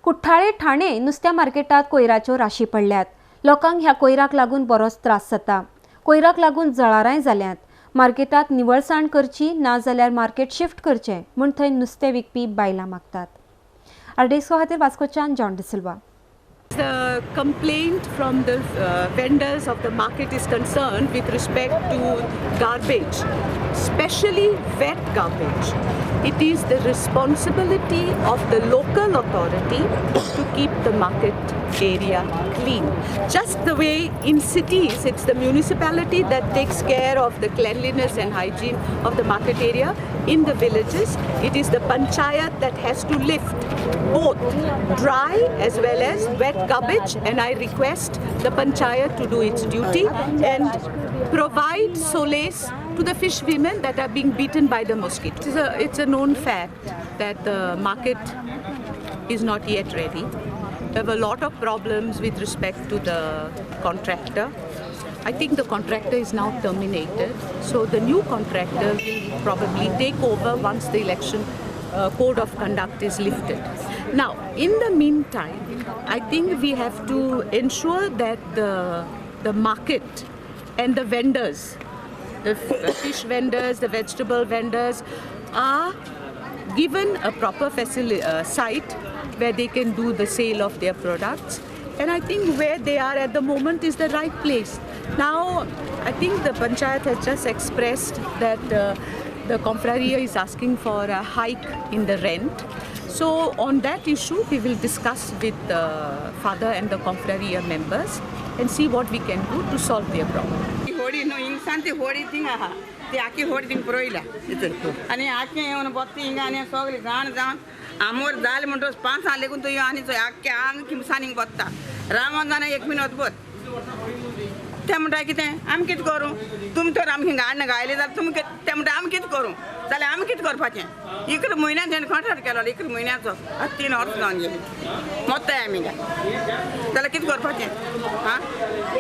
कुठ्ठाळे ठाणे नुस्त्या मार्केटात कोयराच्यो राशी पडल्यात. लोकांक ह्या कोयराक लागून बरोच त्रास जाता. कोयराक लागून जळारांय जाल्यांत. मार्केटात निवळसाण करची ना जाल्यार मार्केट शिफ्ट करचें म्हूण थंय नुस्तें विकपी बायलां मागतात. आरडीएक्स खातीर वास्कोच्यान John D'Silva. The complaint from the vendors of the market is concerned with respect to garbage, especially wet garbage. It is the responsibility of the local authority to keep the market area clean. Just the way in cities, it's the municipality that takes care of the cleanliness and hygiene of the market area. In the villages, it is the panchayat that has to lift both dry as well as wet garbage, and I request the panchayat to do its duty and provide solace to the fish women that are being beaten by the mosquitoes. It's a known fact that the market is not yet ready. There were a lot of problems with respect to the contractor. I think the contractor is now terminated, so the new contractor will probably take over once the election code of conduct is lifted. Now, in the meantime, I think we have to ensure that the market and the vendors, the fish vendors, the vegetable vendors, are given a proper site where they can do the sale of their products. And I think where they are at the moment is the right place. Now, I think the panchayat has just expressed that the confraria is asking for a hike in the rent. So on that issue, we will discuss with the father and the confraria members and see what we can do to solve their problem. होडी न्हू हिंग ती होडी thing आहा ती आखी होडी thing पुरयल्या आनी आखे येवन बत्ती हिंगा आनी सगळी घाण जावन आमोर जालें म्हणटकच 5 लेगून तूं आनी आख्खे आंग किमसांनी बत्ता रावन जाणा एक मिनट भर. ते म्हणटा कितें आमी कितें करूं, तुमी तर आमकां हिंगा हाडून घायले जाल्यार तुमी ते म्हणटा आमी कितें करूं, जाल्यार आमी कितें करपाचें. 11 म्हयन्यान तेणें कॉन्ट्रॅक्ट केलो, 11 म्हयन्याचो आतां 3 वर्सां जावन गेली मोत्ताय आमी जाल्यार कितें करपाचें. आं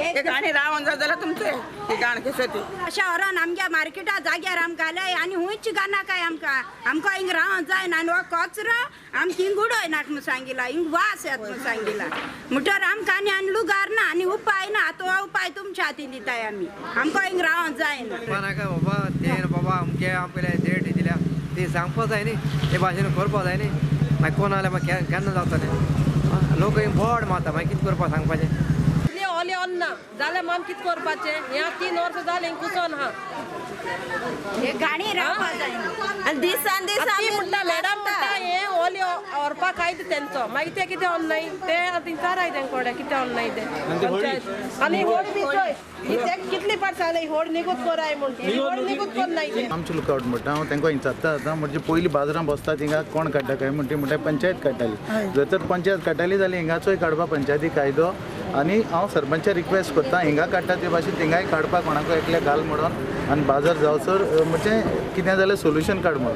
एक आनी रावन जाय जाल्यार तुमचें ही घाण कशें ती शहरान आमच्या मार्केटा जाग्यार आमकां घालय आनी हुंयच घालना काय आमकां आमकां हिंग रावन जायना आनी हो कचरो आमकां हिंग उडयनाक म्हूण सांगिला, हिंग वास येता म्हूण सांगिला. म्हणटर आमकां आनी आनी लुगार ना आनी उपाय ना. आतां हो उपाय तुमच्या हातीन दिताय आमी, आमकां हिंग रावन जायना. नाका बाबा ते बाबा अमके आमकां देट दिल्या ती सांगपा जाय न्ही, ते भाशेन करपा जाय न्ही. मागीर कोण जाल्यार मागीर केन्ना जातलें, लोक बोड मारता, मागीर कितें करपा सांगपाचें. ओले अन्ना जाल्यार माम कितें करपाचें, ह्या 3 वर्सां जालीं कुसोन आहा गाणी रावपा जायना आनी दिसान दीस म्हणटा मॅडम म्हणटा हें ओले व्हरपाक आयता तेंचो, मागीर ते कितें ऑनलायन ते आतां विचाराय तेंक कोडे कितें ऑनलायन तें. आनी होड बी चोय कितली पाट सांगले होड निगूत कराय म्हूण, होड निगूत करनाय. आमचो लुकआवट म्हणटा हांव तेंकां विचारता आतां म्हणजे पयलीं बाजारां बसता थिंगा कोण काडटा काय म्हणटा, म्हणटा पंचायत काडटाली. जर तर पंचायत काडटाली जाल्यार हिंगाचोय काडपा पंचायती कायदो. आनी हांव सरपंचा रिक्वेस्ट करता हिंगा काडटा ते भाशेन थिंगाय काडपाक कोणाकूय एकल्या घाल म्हणून आनी बाजार जावसर म्हणजे कितें जाल्यार सोल्युशन काड म्हणून.